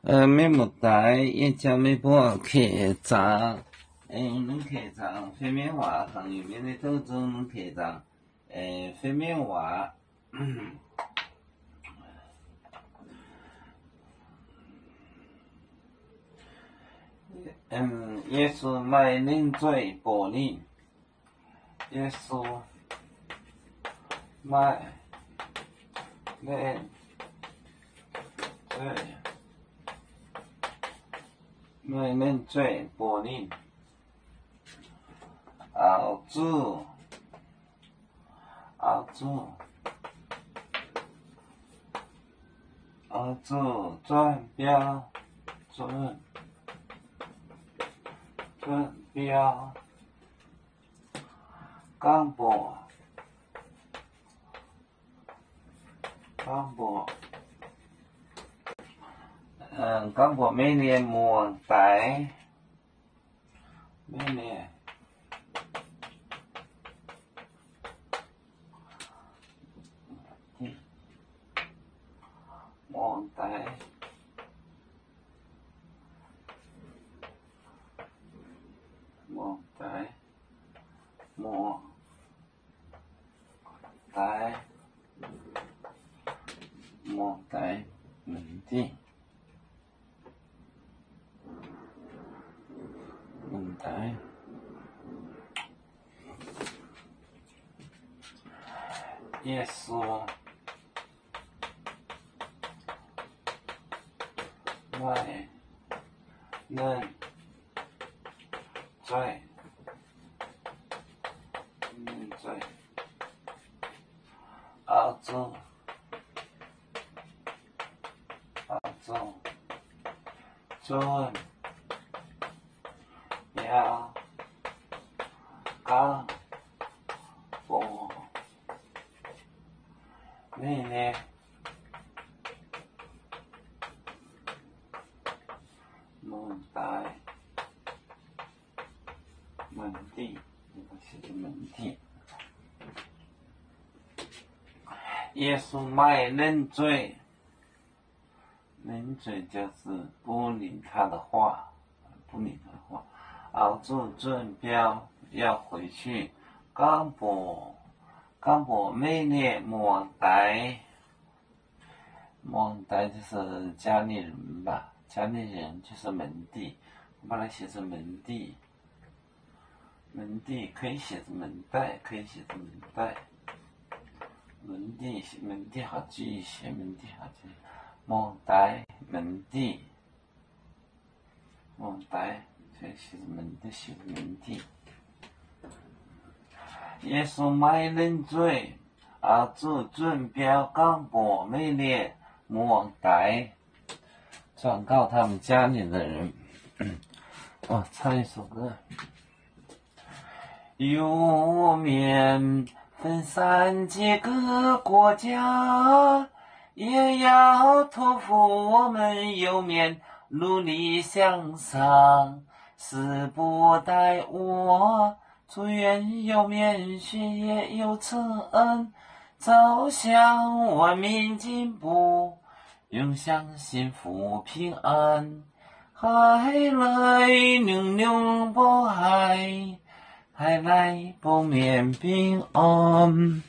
Mienh muoz-doic, yie jangx meih mbuo keh zaangc, aengx nunc keh zaangc fei mienv waac, hangx yie mienh naaiv douh nzung nunc keh zaangc fei mienv waac. Yesu maaih ninh nzueih mbuoqc ninh. Yesu maaih ninh nzueih, maaih ninh nzueih mbuoqc ninh. Aaux zuqc, aaux zuqc, aaux zuqc zunh biauv, zunh, zunh biauv, gaamv mbuoqc, gaamv mbuoqc, gaamv mbuoqc maiv nie muangx daix, maiv nie muangx daix, muangx daix, muangx daix, muangx daix, muangx daix, muangx daix. Yesu maaih ninh nzueih, ninh nzueih, aaux zuqc, aaux zuqc zunh biauv, gaamv mbuoqc maiv nie muangx daix, muangx diqv, muangx diqv. Yesu maaih ninh nzueih, ninh nzueih 就是 bun ninh 他的话, bun ninh 他的话, aaux zuqc zunh biauv, 要回去, gaamv mbuoqc, gaamv mbuoqc maiv nie muangx daix. Muangx daix 就是家里人吧，家里人就是门第，我把它写成门第。 门第可以写成门带，可以写成门带。门第，门第好记一些，门第好记。Muangx daix, 门第。Muangx daix, 可以写成门，写成门第。Yesu maaih ninh nzueih, aaux zuqc zunh biauv gaamv mbuoqc maiv nie muangx daix. 转告他们家里的人。哦，唱一首歌。 有面分散几个国家，也要托付我们有面努力向上，死不带我，祝愿有面血液有慈恩，照向文明进步， 永享幸福平安。海内永永保海，海內保免平安。